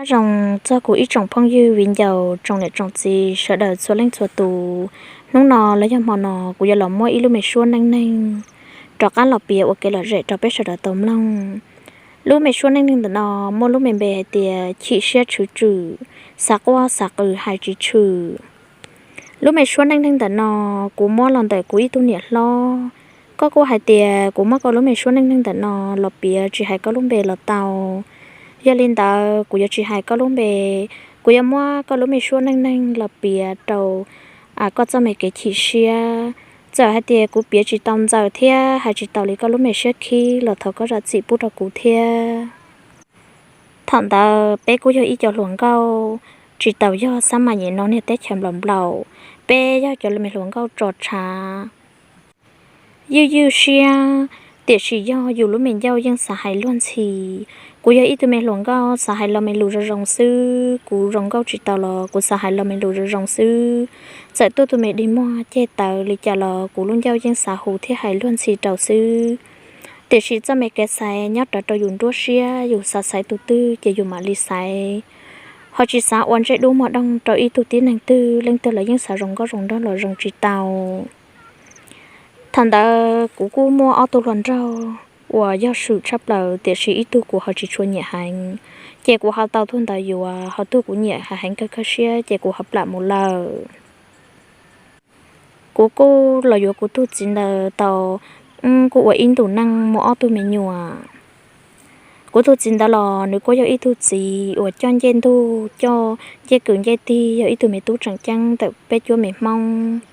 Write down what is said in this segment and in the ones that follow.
Nyob zoo txog kuv ib tsoom phooj ywg viv ncaus tsoom niam tsoom txiv sawv daws txhua leej txhua tus. Hnub no los yog hmo no kuv yuav los muab ib lub me suab neej neeg rov qab los piav ua kev lom zem rau peb sawv daws tau mloog. Lub me suab neej neeg ntawm no muaj lub me npe hais tias chim siab tshwm tswm, xav quaj xav qw hais tsis tshwm. Lub me suab neej neeg ntawm no kuv muab los ntawm kuv ib tug niam hlob. Koj kuj hais tias kuv muab koj lub me suab neej neeg ntawm no los piav tsis hais koj lub npe los tau. Yog li ntawd kuv yuav tsis hais koj lub npe, kuv yuav muab koj lub me suab neej neeg los piav rau koj txoj me kev chim siab. Txawm hais tias kuv piav tsis tau ntxaws thiab hais tsis tau li koj lub me siab khib los thov koj zam txim pub rau kuv thiab. Thaum ntawd peb kuj yog ib co hluas nkauj, tsis tau yog xab mas nyem no niag teb chaws nplaum nplaum, peb yog cov me hluas nkauj tso tshav ywj ywj siab, tiam sis yog yus lub me ncauj yeej xav hais luag ntxhi. Kuv yog ib tug me hluas nkauj xav hais lo me lus zoo zoo xwb, kuv zoo nkauj tsis tau los kuv xav hais lo me lus zoo zoo xwb. Txawm tuaj tus me dig muag ceg tawv li cas los kuv lub ncauj yeej xav hu thiab hais luag ntxhi rau xwb. Tiam sis txoj me kev xaiv nyob rawv rau yus nruab siab, yus xav xaiv tus twg ces yus mam li xaiv. Ho tsis xav ua ntsej dub muag doog rau ib tug tib neeg twg, leej twg los yeej xav zoo nkauj zoo nraug los zoo tsis tau. Thaum ntawd kuv kuj muaj ob tug hluas nraug uas yog swm tshaj plaws, tiam sis ib tug kuv ho tsis tshua nyiam heev, ces kuv ho tau tug ntawd yuav, ho tug kuv nyiam heev kawg kawg siab ces kuv ho plam mus lawm. Kuv kuj los yuav kuv tug txiv ntawd tau, kuj ua ib ntus neej muaj ob tug me nyuam. Kuv tug txiv ntawd los nws kuj yog ib tug txiv uas coj ncej ntug, coj ncej kwv ncej tig, yog ib tug me tub tseem ceeb ntawm peb cuab me Hmoob.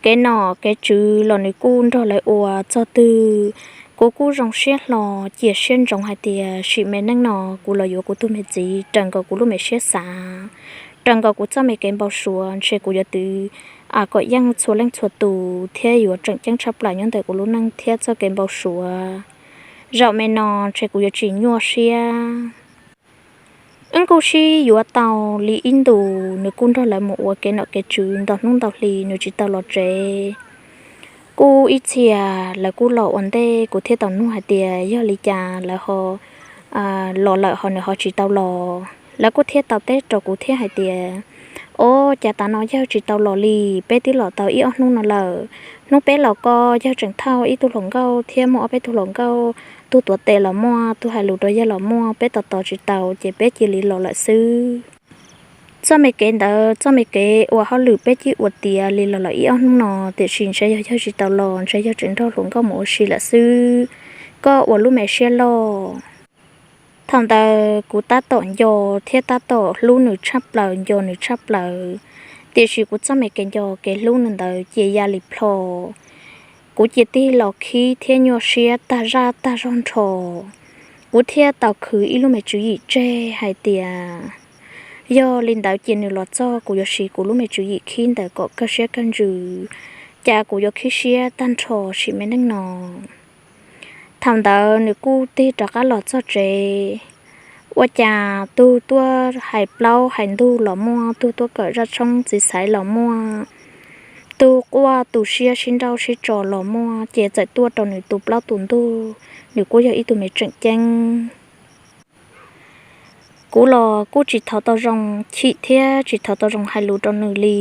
Kev nom kev tswv los nws kuj nrog lawv ua txog twg. Kuv kuj zoo siab hlo, cia siab ntsoov hais tias sim me neej no kuv los yuav kuv tug me txiv raws nkaus kuv lub me siab xav, raws nkaus kuv txoj me kev npau suav, ntshe kuv yuav twv kom yeej txhua leej txhua tus thiab yuav tseem ceeb tshaj plaws nyob ntawm kuv lub neej thiab txoj kev npau suav. Zaum me no ntshe kuv yuav tsis nyuaj siab. Wb kuj sib yuav tau li ib ntus, nws kuj nrog lawv mus ua kev nom kev tswv ntau hnub ntau hli nws tsis tau los tsev. Kuj ib txhia lawv kuj los ua ntej, kuv thiaj tau nug hais tias yog li cas lawv ho los lawm ho nws ho tsis tau los. Lawv kuj thiaj tau teb rau kuv thiab hais tias, o, cas tav no yawg tsis tau los li, peb twb los tau ib ob hnub no lawm. Hnub peb los ko yawg tseem thauj ib tug hluas nkauj thiab muaj ob peb tug hluas nkauj, tug tuav tes los muaj, tug hais lus rau yawg los muaj, peb tos tos tsis tau ces peb cia li los lawm xwb. Txoj me kev ntawd, txoj me kev ua hauj lwm peb cib ua tiav li los lawm ib ob hnub no, tiam sis ntshe yog yawg tsis tau los, ntshe yawg tseem nrog hluas nkauj mus ua si lawm xwb. Koj ua lub me siab loj. Thaum ntawd kuv tab tom nco thiab tab tom hlub nws tshaj plaws, nco nws tshaj plaws, tiam sis kuv txoj me kev nco kev hlub nws ntawd cia ya li plho. Kuv cia tig los khib thiab nyuaj siab tag zaj tag zog nrho. Kuv thiaj tau khwv ib lub me tswv yim tseg hais tias yog li ntawd cia nws los txog, kuv yuav siv kuv lub me tswv yim khib ntawd kom kawg siab kawg ntsws, cas kuv yuav khib siab tag nrho sim me neej no. Thaum ntawd nws kuj tig rov qab los txog tsev. Ua cas tug tuaj hais plaub hais ntug los muaj, tug tuaj kawm zaj tshoob txiv xaiv los muaj, tug quaj tu siab sib nrauj sib tso los muaj, ces txawm tuaj rau nws tu plaub tu ntug, nws kuj yog ib tug me tseem ceeb. Kuv los kuj tsis thov tau zoo chim thiab tsis thov tau zoo hais lus rau nws li.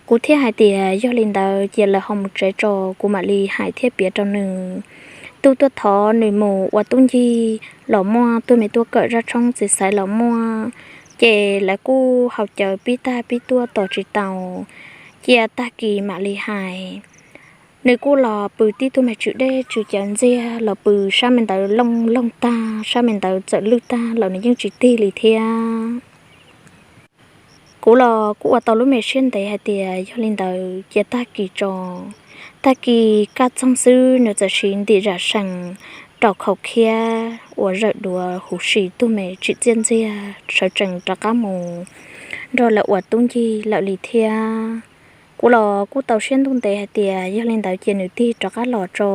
Kuv thiaj hais tias yog li ntawd cia lawv ho mus tsev tso, kuv mam li hais thiab piav rau nws. Tug tuaj thov nws mus ua tub ncig los muaj, tug me tuaj kawm zaj tshoob txiv xaiv los muaj, ces lawv kuj haus cawv pib tag pib tuaj tos tsis tau, cia tag kis mam li hais. Nws kuj los pw tib tug me tswv dej tswv cawv ntxiag, los pw sab me ntawd looj loog tag, sab me ntawd txawm lwj tag los nws yeej tsis tig li thiab. Kuv los kuj ua tau lub me siab ntev hais tias yog li ntawd cia tag kis tso. Tag kis kaj txoog xwb nws txawm siv ntim zam sees rau khaum khiab ua zawm duav huv si tug me tsim txiaj ntxiag sawv tsees rov qab mus nrog lawv ua tub ncig lawm li thiab. Kuv los kuj tau siab ntuj ntev hais tias yog li ntawd cia nws tig rov qab los tso.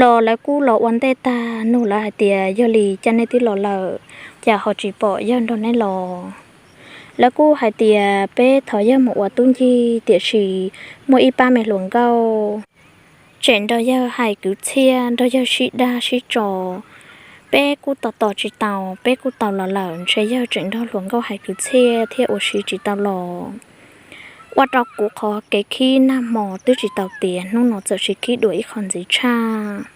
Los lawv kuj los ua ntej tag, nug lawv hais tias yog li cas nej twb los lawm, cas ho tsis pom yawg nrog neb los. Lawv kuj hais tias peb thov yawg mus ua tub ncig, tiam sis muaj ib pab me hluas nkauj tseem nrog yawg hais kwv txhiaj, nrog yawg sib dag sib tso. Peb kuj tos tos tsis tau, peb kuj tau los lawm, ntshe yawg tseem nrog hluas nkauj hais kwv txhiaj thiab ua si tsis tau los. Ua rau kuv qhov kev khib nag hmo twb tsis tau tiav, hnub no txawm sis khib dua ib qho ntxiv tshaj.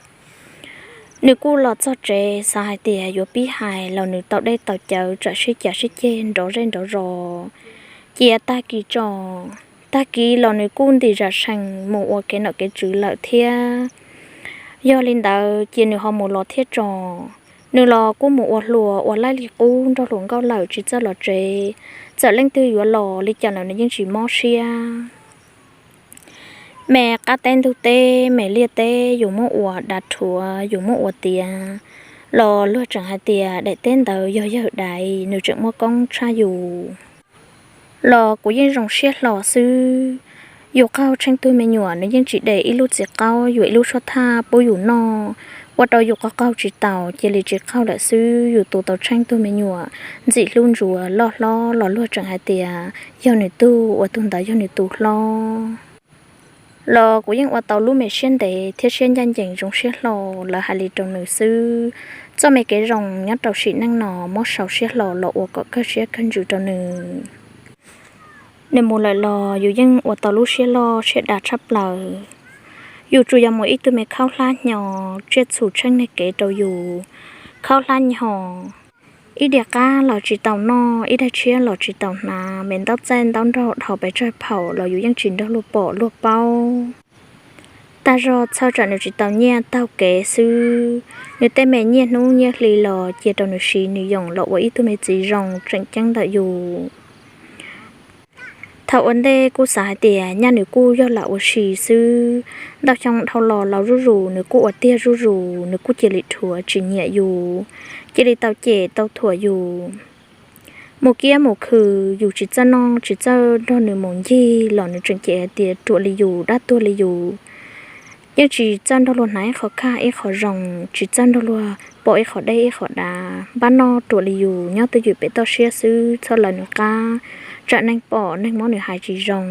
Nws kuj los txog tsev xav hais tias yuav pib hais los nws tau dej tau cawv tsam sib cav sib ceg nrov zej nrov zos. Cia tag kis tso, tag kis los nws kuj ntim zam sees mus ua kev nom kev tswv lawm thiab. Yog li ntawd cia nws ho mus los thiab tso. Nws los kuj mus ua hluas ua laij li qub nrog hluas nkauj lawm tsis txawj los tsev. Txawm leej twg yuav los li cas los nws yeej tsis mob siab. Me qab teb ntug teb me liaj teb yus muab ua dav rhuav yus muab ua tiav los luag tseem hais tias daim teb ntawd yog yawg daiv, nws tseem muaj koob tshaj yus. Los kuv yeej zoo siab hlo xwb. Yus qaug tsheej tug me nyuam nws yeej tsis de ib lub txiv qaub yuav ib lub suab thaj pub yus noj, ua rau yus qaug qaug tsis taus cia li tsis qaug lawm xwb. Yus tu tau tsheej tug me nyuam ntxim hlub ntsuav loj hlob los luag tseem hais tias yog nws tug, ua tug ntawd yog nws tus hlob. Los kuv yeej ua tau lub me siab ntev thiab siab ncaj ncees zoo siab hlo, lawv hais li rau nws xwb. Txoj me kev zoo nyob rau sim neej no muab sau siab hlo los ua kom kawg siab kawg ntsws rau nws. Nws mus lawm los yus yeej ua tau lub siab loj siab dav tshaj plaws. Yus tsuas yog mus ib tug me khaub hlab hnyo, tsiaj txhu tsheej neeg kev rau yus, khaub hlab nyo. Ib diav qab los tsis tau noj, ib daig tshiab los tsis tau hnav, me ntaub txaij ntaub nraug dhau pes tsawg phaum los yus yeej tsis nrog luag pom luag paub. Tag zog txhawj tsam nws tsis tau nyiaj taug kev xwb, nws tej me nyiaj hnub nyiaj hli los cia rau nws siv nws yoom los ua ib tug me txiv zoo tseem ceeb ntawm yus. Thaum ua ntej kuj xav hais tias nyaj nws kuj yog lam ua si xwb, ntau xyoo dhau los laus zuj zus nws kuj ua tiag zuj zus, nws kuj cia li dhuav tsis nyiam yus, cia li tau cem tau thuam yus. Mus kiab mus khw, yus tsis txawj noj tsis txawj nrog nws mus ncig los nws tseem cem hais tias ruam li yus dab tuag li yus. Yeej tsis txawj nrog luag hnav ib qho khaj ib qho zoo, tsis txawj nrog luag pom ib qho deb ib qho dav, npab noj ruam li yus, nyob twj ywm pem toj siab xwb txhob lawv nws qab, tsam neeg pom neeg muab nws hais tsis zoo.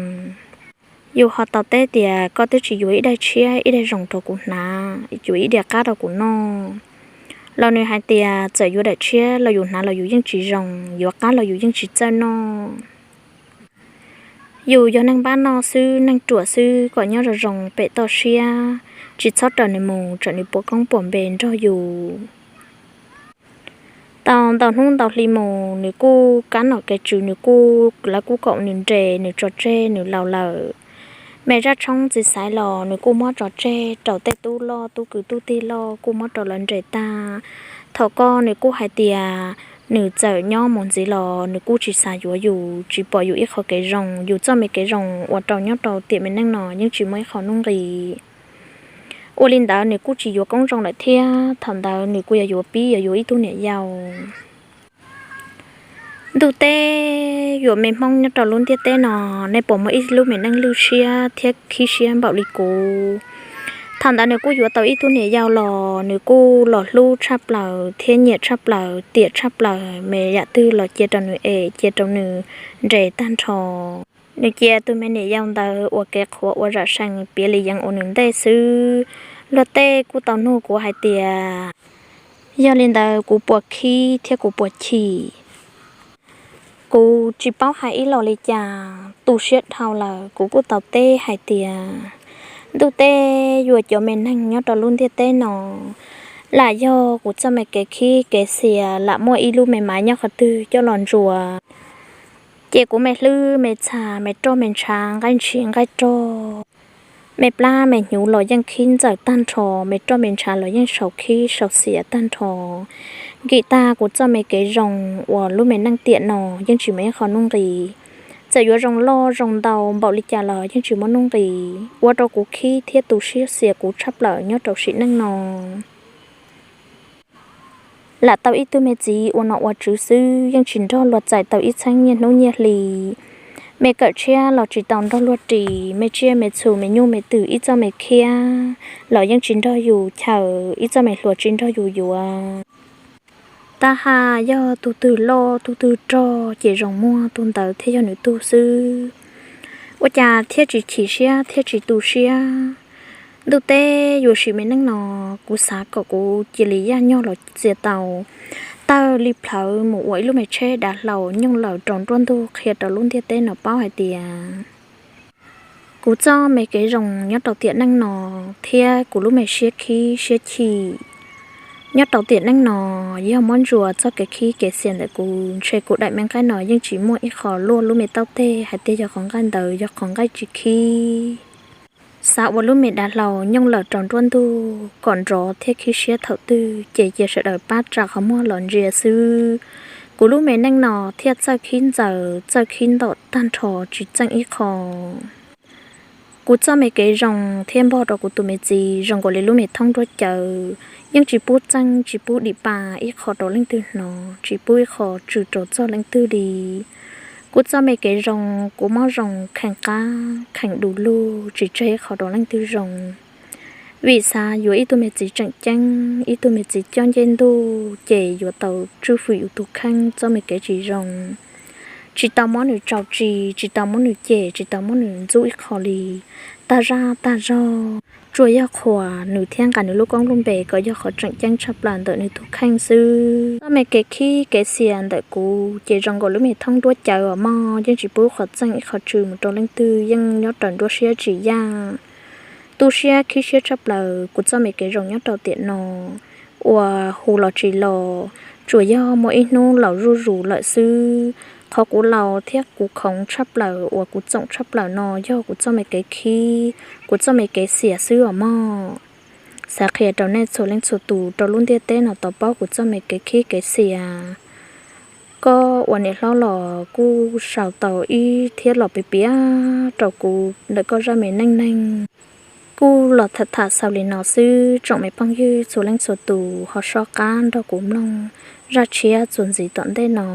Yus ho tau teb tias koj twb tsis yuav ib daig tshiab ib daig zoo rau kuv hnav, yuav ib diav qab rau kuv noj. Los nws hais tias txawm yuav daim tshiab los yus hnav los yus yeej tsis zoo, yuav qab los yus yeej tsis txawj noj. Yus yog neeg npab noj xwb neeg ruam xwb, kom nyob zoo zoo pem toj siab, tsis txhob raws nws mus tsam nws puas koob puas npe nrog yus. Tau ntau hnub ntau hli mus nws kuj kab nom kev tswv, nws kuj, lawv kuj kom nws nres, nws tso tseg nws laus lawm. Me zaj tshoob txiv xaiv los nws kuj muab tso tseg rau tej tub loj tub kwv tub tij loj kuj muab rau lawv nres tag. Thaum koj nws kuj hais tias nws txawm nyob mus ntxiv los nws kuj tsis xav yuav yus, tsis pom yus ib qho kev zoo, yus txoj me kev zoo ua rau nyob rau tiam me neej no yeej tsis muaj ib qho nuj nqis. Ua li ntawd nws kuj tsis yuav koob zoo lawm thiab, thaum ntawd nws kuj yog yuav pib yuav yus ib tug niam yau. Ntuj teb, yuav me Hmoob nyob rau lub ntiaj teb no, nej puas muaj ib lub me neej lwj siab thiab khib siab npaum li kuv? Thaum ntawd nws kuj yuav tau ib tug niam yau los nws kuj los hlub tshaj plaws thiab nyiam tshaj plaws, tiam tshaj plaws, me yam twg los cia rau nws es cia rau nws nres tag nrho. Nws cia tus me niam yau ntawd ua kev qhuav ua zam sees piav li yeev ua nws ntej xwb. Luag tej kuj tau nug kuv hais tias yog li ntawd kuv puas khib thiab kuv puas chim. Kuv tsis paub hais ib los li cas, tu siab dhau lawm kuv kuj tau teb hais tias ntuj teb, yuav cov me neeg nyob rau lub ntiaj teb no, lam yog kuv txoj me kev khib kev xias lam muaj ib lub me maiv nyob qhov twg coj los ntsuas, ces kuv me hlwb me txha me roj me ntshav nqaij ntshis nqaij rog, me plab me hnyuv los yeej khib ntxawm tag nrho, me roj me ntshav los yeej sau khib sau xias tag nrho. Nkim tag kuv txoj me kev zoo uas lub me neej tiam no yeej tsis muaj ib qho nuj nqis. Txawm yuav zoo loj zoo ntau npaum li cas los yeej tsis muaj nuj nqis, ua rau kuv khib thiab tu siab xias kuv tshaj plaws nyob rau sim neej no. Lam tau ib tug me txiv ua nom ua tswv xwb yeej tsis nrog luag txais tau ib txheeb nyiaj hnub nyiaj hli. Me kawm tshiab los tsis tau nrog luag ris, me tsiaj me txhu me nyuj me twm ib txoj me khiab los yeej tsis nrog yus chaws, ib txoj me hluas tsis nrog yus yuav. Tab haj yog tus twg loj tus twg rog ces zoo muag tus ntawd thiaj yog nws tug xwb. Ua cas thiaj tsis chim siab thiaj tsis tu siab? Ntuj teb yuav sim me neej no, kuv xav kom kuv cia li yaj nyog los txia tau tawg li plhawv mus ua ib lub me tsheb dav hlau nyooj lawm rau nruab ntug qhia rau lub ntiaj teb no paub hais tias kuv txoj me kev zoo nyob rau tiam neej no thiab kuv lub me siab khib siab chim nyob rau tiam neej no yog muab ntsuas txoj kev khib kev xiam ntawm kuv, ntshe kuv daim me nqaij no yeej tsis muaj ib qho luaj lub me taub teg hais tias yog qhov nqaij ntawd yog qhov nqaij tsis khib. Xav ua lub me dav hlau nyooj lawm rau nruab ntug kom nrov thiab khib siab thaum twg ces cia sawv daws pab tsa qhov muag los ntsia xwb. Kuv lub me neej no thiaj txawj khib ntxaws txawj khib ntom tag nrho tsis txeej ib qho. Kuv txoj me kev zoo thiab npog rau kuv tus me txiv zoo nkaus li lub me thoob nruab cawv, yeej tsis pub txeej tsis pub dim pa ib qho rau leej twg hnov, tsis pub ib qho tsw rau txog leej twg li. Kuv txoj me kev zoo, kuv mob zoo kheev qab kheev du lug tsis tseg ib qho rau leej twg zoo. Vim xav yuav ib tug me txiv tseem ceeb, ib tug me txiv coj ncej ntuj ces yuav tau tswj hwm yus tus kheej txoj me kev tsis zoo. Tsis tau muab nws tsaug tsi, tsis tau muab nws cem, tsis tau muab nws ntxub ib qho li. Tag zaj tag zog, tsuas yog qhuas nws thiab nqa nws lub koob lub npe kom yog qhov tseem ceeb tshaj plaws ntawm nws tus kheej xwb. Txoj me kev khib kev xiam ntawm kuv ces zoo nkaus lub me thoob nruab cawv uas mog, yeej tsis pub qhov txeej ib qho tsw mus rau leej twg, yeej nyob raws nruab siab tsis yaj. Tu siab khib siab tshaj plaws kuv txoj me kev zoo nyob rau tiam no uas hu los tsis los, tsuas yog muaj ib hnub laus zuj zus lawm xwb. Qhov kuv laus thiab kuv khoov tshaj plaws uas kuv txoom tshaj plaws no yog kuv txoj me kev khib, kuv txoj me kev xiam xwb os mog. Xav qhia rau nej txhua leej txhua tus rau lub ntiaj teb no tau paub kuv txoj me kev khib kev xiam. Koj ua niam hlob los kuj sau tau ib thiab los piav piav rau kuv ntawm koj zaj me neej neeg. Kuj los tham tham xaus li no xwb, tsoom me phooj ywg txhua leej txhua tus ho sob qab nrog kuv mloog zaj tshiab txuas ntxiv tom ntej no.